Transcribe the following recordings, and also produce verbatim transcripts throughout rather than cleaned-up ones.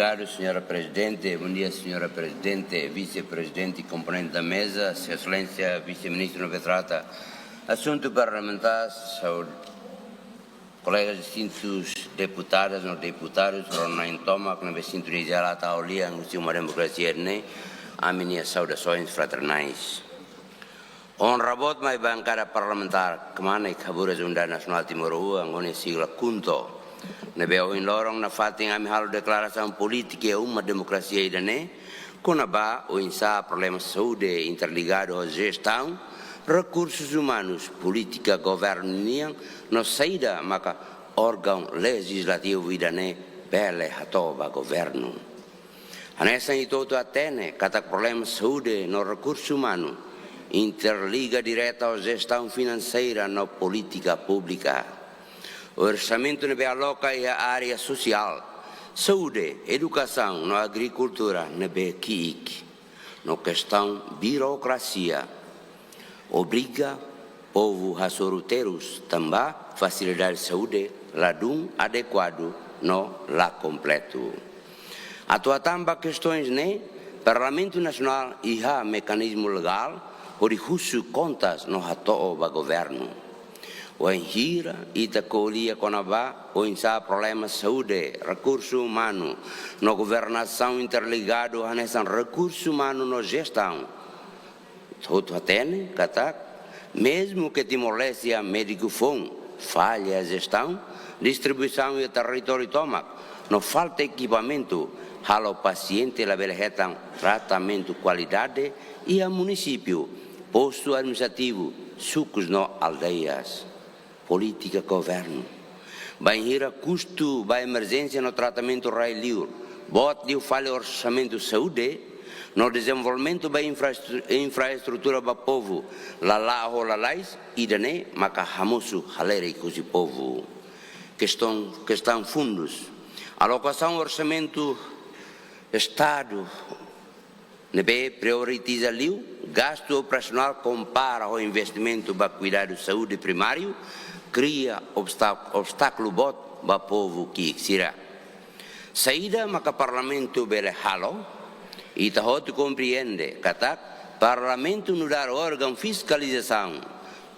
Obrigadu, señora Prezidente. Bom dia, señora Prezidente, Vise-Prezidente, komponente da meza, Sua Exelénsia Vise-Ministru ne'ebé trata asuntu parlamentár, saúde, kolegas distintus deputadas no deputadus, rona-na'in tomak ne'ebé sintoniza hela ita-nia lian husi uma demokrasia ne'e, ami-nia saudasoens fraternais. Onra boot mai bankada parlamentár Kmanek Haburas Unidade Nasionál Timoroan, ho nia sigla KHUNTO, ne'ebé ohin loron nafatin ami halo deklarasaun polítika iha uma demokrasia ida-ne'e, kona-ba oinsá problema saúde interligadu ho jestaun, rekursus umanus, polítika governu nian, no saida maka órgaun lejizlativu ida-ne'e bele hato'o ba governu. Hanesan ita hotu hatene katak problema saúde no rekursu umanu interliga direta ho jestaun finanseira no polítika públika. Orsamentu ne'ebé aloka iha área sosiál, saúde, edukasaun no agrikultura ne'ebé ki'ik. No kestaun birokrasia, obriga povu hasoru terus tanba fasilidade saúde ladún adekuadu no la kompletu. Atu hatán ba kestoens ne'e, Parlamentu Nasionál iha mekanizmu legál hodi husu kontas no hato'o ba governu. Wainhira ita ko'alia kona-ba oinsá problema saúde, rekursu umanu no governasaun interligadu hanesan rekursu umanu no jestaun, hotu hatene katak, mezmu ke Timor-Leste iha médiku foun, falla jestaun, distribuisaun iha territóriu tomak, no falta ekipamentu, halo pasiente labele hetan tratamentu kualidade iha munisípiu, postu administrativu, sukus no aldeias. Polítika governu. Bainhira kustu ba emerjénsia no tratamentu rai-liur boot liu fali orsamentu saúde, no dezenvolvimentu ba infraestru-, infraestrutura ba povu la la'o ho lalais, ida-ne'e maka hamosu halerik husi povu. Kestaun, kestaun fundus. Alokasaun orsamentu Estadu ne'ebé prioritiza liu gastu operasionál kompara ho investimentu ba kuidadu saúde primáriu, kria obstá-, obstákulu boot ba povu ki'ik sira. Saida maka Parlamentu bele halo? Ita hotu komprende katak Parlamentu nu'udar órgaun fiskalizasaun.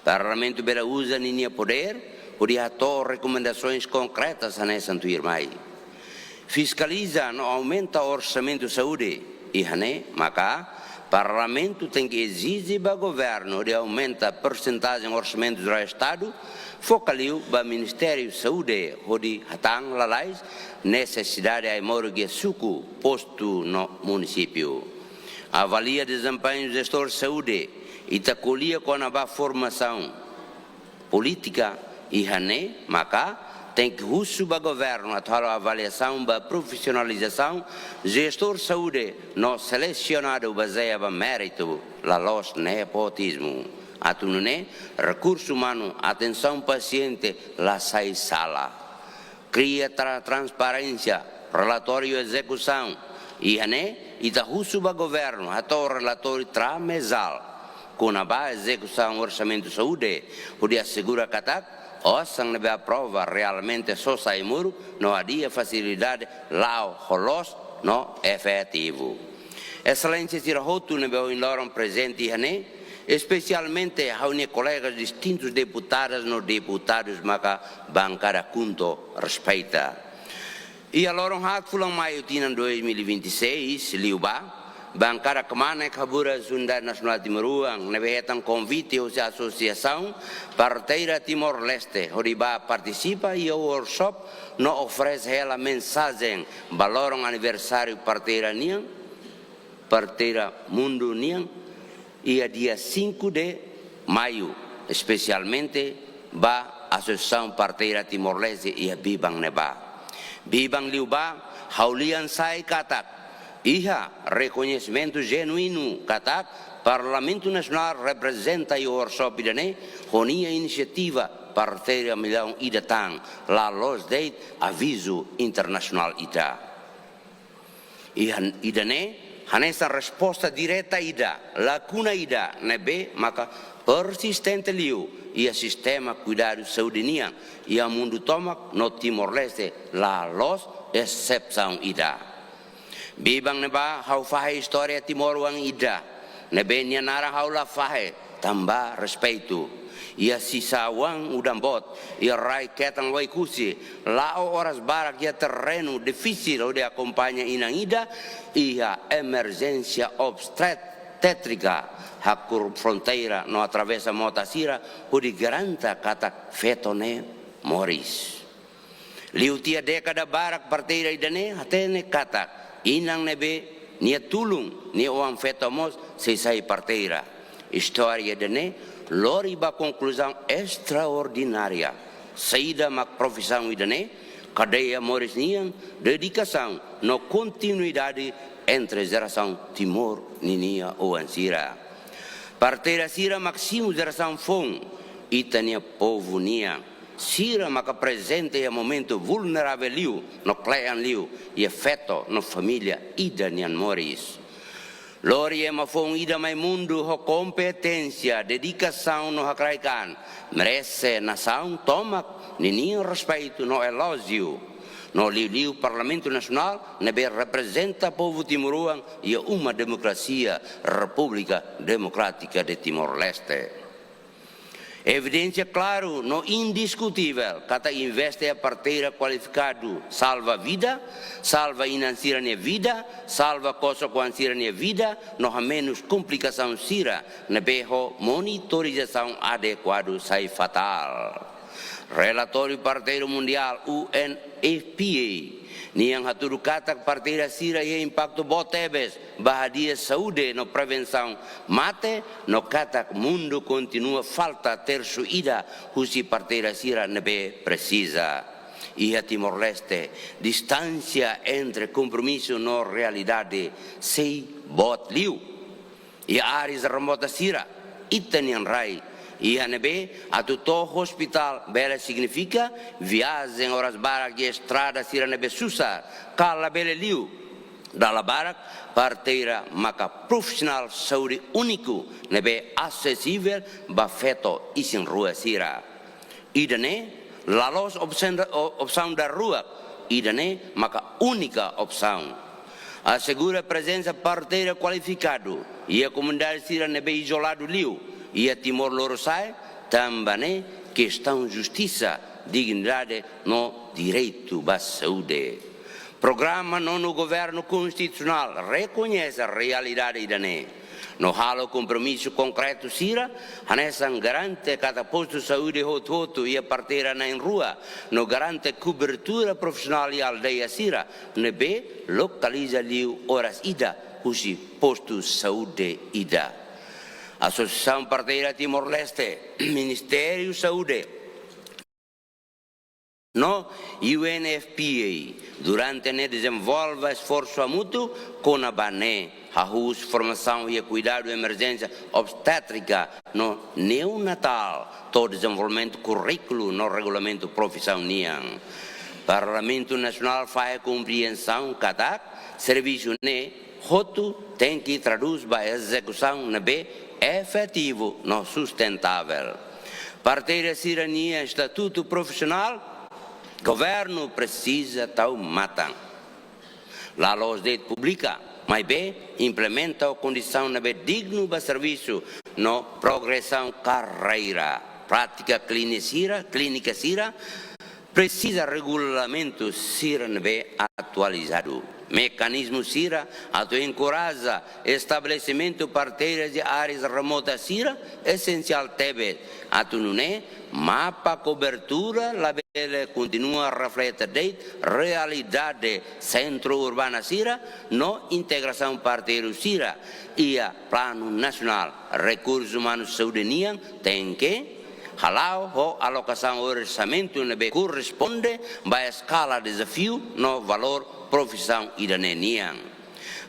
Parlamentu bele uza ninia podér hodi hato'o rekomendasoens konkretas hanesan tuirmai. Fiskaliza no aumenta orsamentu saúde, iha ne'e maka Parlamentu tenke ezije ba governu hodi aumenta persentajen orsamentu jerál Estadu, foka liu ba Ministériu Saúde hodi hatán lalais nesesidade ai-moruk iha suku, postu no munisípiu. Avalia dezempeñu jestór saúde, ita ko'alia kona-ba formasaun polítika, iha ne'e maka tenke husu ba governu atu halo avaliasaun ba profisionalizasaun jestór saúde no selesionadu bazeia ba méritu, la loos nepotizmu. Atu nune'e rekursu umanu, atensaun pasiente la sai sala. Kria tra-, transparénsia, relatóriu ezekusaun, iha ne'e ita husu ba governu hato'o relatóriu trimestral kona-ba ezekusaun orsamentu saúde, hodi asegura katak osan ne'ebé aprova realmente sosa ai-moruk no hadi'a fasilidade la'o ho loos no efetivu. Exelénsia sira hotu ne'ebé ohin loron prezente iha ne'e, espesialmente ha'u-nia kolegas distintus deputadas no deputadus maka bankada KHUNTO respeita. Iha loron haat fulan Maiu tinan dois mil e vinte e seis, liubá, bankada Kmanek Haburas Unidade Nasionál Timoroan ne'ebé hetan konvite husi Asosiasaun Parteira Timor-Leste hodi bá partisipa iha workshop no oferese hela mensajen ba loron aniversáriu parteira nian, parteira mundu nian, iha dia cinco de Maio, espesialmente ba Asosiasaun Parteira Timor-Leste iha biban ne'ebá. Biban liubá, ha'u lian sai katak iha rekoñesimentu jenuínu katak Parlamentu Nasionál reprezenta iha workshop ida-ne'e ho nia inisiativa parteira millaun ida tan, la loos de'it avizu internasionál ida. Iha ida-ne'e hanesan resposta direta ida, lakuna ida ne'ebé maka persistente liu iha sistema kuidadu saúde nian iha mundu tomak no Timor-Leste la loos esepsaun ida. Biban ne'ebá ha'u fahe istória timoroan ida ne'ebé nia naran ha'u la fahe tanba respeitu. Iha sisa-oan udan boot, iha rai-ketan Oekusi, la'o oras barak iha terrenu difisil hodi akompaña inan ida iha emerjénsia obstétrika, hakur fronteira no atravesa mota sira hodi garanta katak feto ne'e moris. Liu tiha dékada barak parteira ida-ne'e hatene katak inan ne'ebé nia tulun nia oan-feto mós sei sai parteira. Istória ida-ne'e lori ba konkluzaun estraordinária. Saida mak profisaun ida-ne'e? Kadeia moris nian, dedikasaun no kontinuidade entre jerasaun Timor ninia oan sira. Parteira sira mak simu jerasaun foun, ita-nia povu nian. Sira maka prezente iha momentu vulneravel liu no kle'an liu iha feto no família ida nian moris. Lori ema foun ida mai mundu ho kompeténsia, dedikasaun no hakraik an, merese nasaun tomak ninia respeitu no elójiu. No liuliu Parlamentu Nasionál ne'ebé reprezenta povu timoroan iha uma demokrasia, Repúblika Demokrátika de Timor-Leste. Evidénsia klaru no indiskutivel katak investe iha parteira kualifikadu salva vida, salva inan sira-nia vida, salva kosok-oan sira-nia vida, no hamenus komplikasaun sira ne'ebé ho monitorizasaun adekuadu sai fatál. Relatóriu Parteira Mundiál, U N F P A, nian hatudu katak parteira sira iha impaktu boot tebes ba hadi'a saúde no prevensaun mate, no katak mundu kontinua falta tersu ida husi parteira sira ne'ebé presiza. Iha Timor-Leste, distánsia entre kompromisu no realidade sei boot liu. Iha áreas remota sira, ita-nian rai, iha ne'ebé atu to'o ospitál bele signifika viajen oras barak iha estrada sira ne'ebé susar, ka labele liu. Dala barak, parteira maka profisionál saúde úniku ne'ebé asesivel ba feto isin-rua sira. Ida-ne'e la loos opsaun da-, o-, opsaun daruak, ida-ne'e maka únika opsaun. Asegura prezensa parteira kualifikadu iha komunidade sira ne'ebé izoladu liu iha Timor Lorosa'e, tanba ne'e kestaun justisa, dignidade no direitu ba saúde. Programa nonu governu konstitusionál rekoñese realidade ida-ne'e no halo kompromisu konkretu sira, hanesan garante katak postu saúde hotu-hotu iha parteira na'in-rua, no garante kobertura profisionál iha aldeia sira ne'ebé lokaliza liu oras ida husi postu saúde ida. Asosiasaun Parteira Timor-Leste, Ministériu Saúde, no U N F P A durante ne'e dezenvolve esforsu hamutuk kona-ba ne'e, hahú husi formasaun iha kuidadu emerjénsia obstétrika no neonatál, to'o dezenvolvimentu kurríkulu no regulamentu profisaun nian. Parlamentu Nasionál fahe kompriensaun katak servisu ne'e hotu tenke tradús ba ezekusaun ne'ebé efetivu no sustentável. Parteira sira-nia estatutu profisionál, governu presiza tau matan. La loos de'it publika, maibé implementa ho kondisaun ne'ebé dignu ba servisu no progresaun karreira. Prátika klínika sira, klínika sira, presiza regulamentu sira ne'ebé atualizadu. Mekanizmu sira atu enkoraja estabelesimentu parteiras iha áreas remota sira esensiál tebes, atu nune'e mapa kobertura labele kontinua reflete de'it realidade sentru urbana sira no integrasaun parteiru sira iha planu nasionál. Rekursu umanu saúde nian tenke hala'o ho alokasaun orsamentu ne'ebé korresponde ba eskala dezafiu no valór profisaun ida-ne'e nian.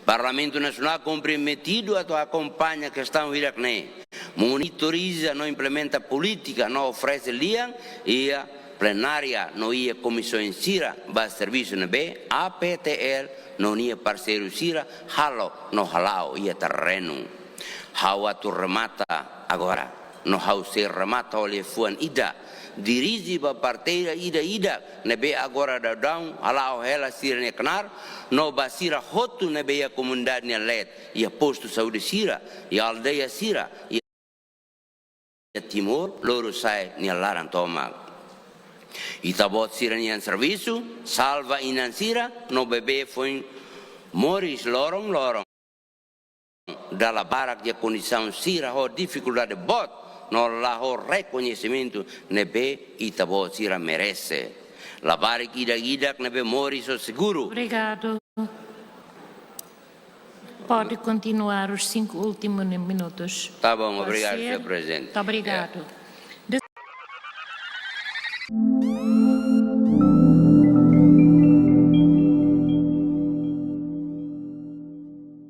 Parlamentu Nasionál komprometidu atu akompaña kestaun hirak-ne'e, monitoriza no implementa polítika no oferese lian iha plenária no iha komisaun sira ba servisu ne'ebé A P T L no nia parseiru sira halo no hala'o iha terrenu. Ha'u atu remata agora. No ha'u sei remata ho liafuan ida, dirije ba parteira ida-idak ne'ebé agora daudaun hala'o hela sira-nia knaar, no ba sira hotu ne'ebé iha komunidade nia leet, iha postu saúde sira, iha aldeia sira, iha Timor Lorosa'e nia laran tomak. Ita-boot sira-nia servisu salva inan sira no bebé foin moris loron-loron. Dala barak iha kondisaun sira ho difikuldade boot no la ho rekoñesimentu ne'ebé ita-boot sira merese. Labarik ida-idak ne'ebé moris ho seguru. Obrigado. Pode continuar os cinco últimos minutos. Tá bom, obrigado, Pode ser? senhor Presidente. Muito obrigado.